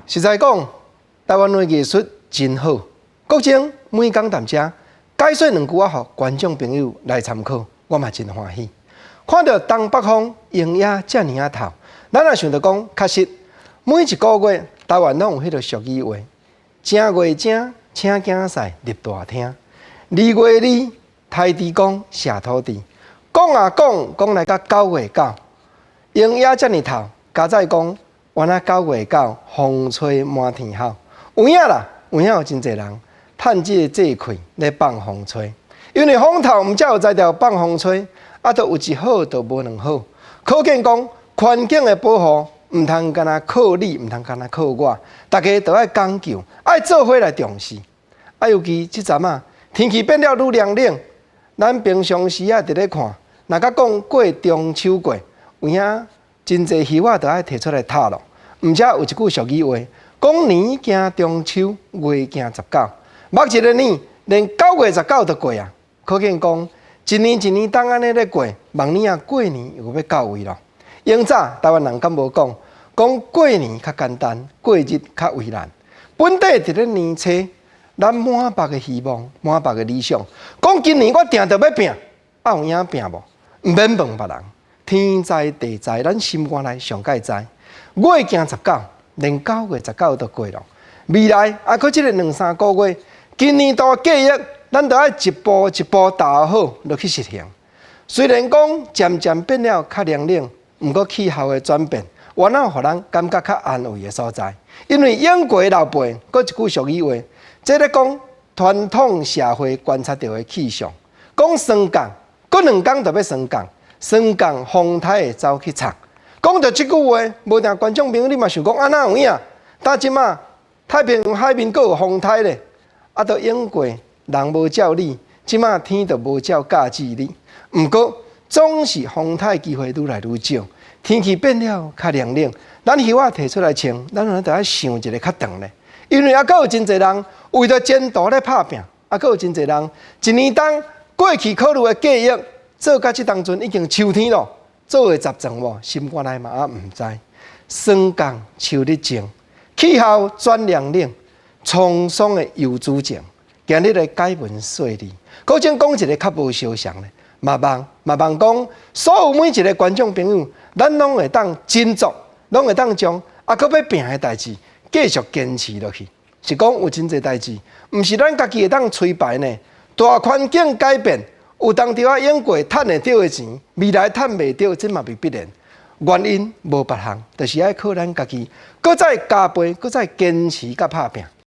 實在講，台灣的藝術真好。國政每工踮遮解說兩句仔，予觀眾朋友來參考，我嘛真歡喜。看著東北風鷹仔遮爾仔透，咱也想著講，確實每一個月台灣攏有彼個俗語話：正月正，請囝婿入大廳；二月二，刣豬公謝土地。講啊講，講來到9月9，鷹仔遮爾透，佳哉講，原來九月九風吹滿天吼。有影啦，有影有真濟人趁這個節氣咧放風吹，因為風透毋才有材料放風吹，啊，都有一好就無兩好。可見講環境的保護，毋通干焦靠你，毋通干焦靠我，大家都愛講究，愛做伙來重視。啊，尤其這陣仔天氣變了愈涼冷，咱平常時啊佇咧看，若閣講過中秋節，有影真濟魚仔都愛提出來炒囉。毋才有一句俗語話，講年驚中秋，月驚十九。目一个年，連九月十九都過啊！可見講，一年一年當按呢咧過，望年仔過年又欲到位囉。永早台灣人敢無講，講過年較簡單，過日較為難。本底佇咧年初，咱滿腹的希望，滿腹的理想，講今年我定著欲拚，啊有影拚無？毋免問別人，天知地知，咱心肝內上蓋知。月驚十九，連九月十九都過囉。未來啊，閣這个兩三個月，今年度計劃，咱都愛一步一步打好落去實行。雖然講漸漸變了較涼冷，毋過氣候的轉變，原來予咱感覺較安慰的所在。因為英國老輩閣一句俗語話，這咧講傳統社會觀察著的氣象，講霜降，閣兩工就欲霜降，霜降風颱會走去藏。講著這句話，無定觀眾朋友你嘛想講啊哪有影？但這馬太平洋海面閣有風颱咧，啊，都英國人無照理，這馬天就無照教旨你。毋過總是風颱機會愈來愈少，天氣變了較涼冷，咱靴仔提出來穿，咱可能得愛想一个較長咧，因為猶閣有真濟人為著前途咧拍拚，猶閣有真濟人一年當過去考慮的計劃，做到這當陣已經秋天囉。做會十全無？心肝內嘛猶毋知。霜降秋日靜，氣候轉涼冷，滄桑的游子情。今日的解文說理，閣再講一个較無相像的，嘛望嘛望講，所有每一个觀眾朋友，咱攏會當振作，攏會當將猶閣欲拚的代誌繼續堅持落去。是講有真濟代誌，毋是咱家己會當吹排呢。大環境改變。有當時仔用過趁會著的錢，未來趁袂著，這嘛未必然。原因無別項，就是愛靠咱家己，閣再加倍，閣再堅持佮拍拚。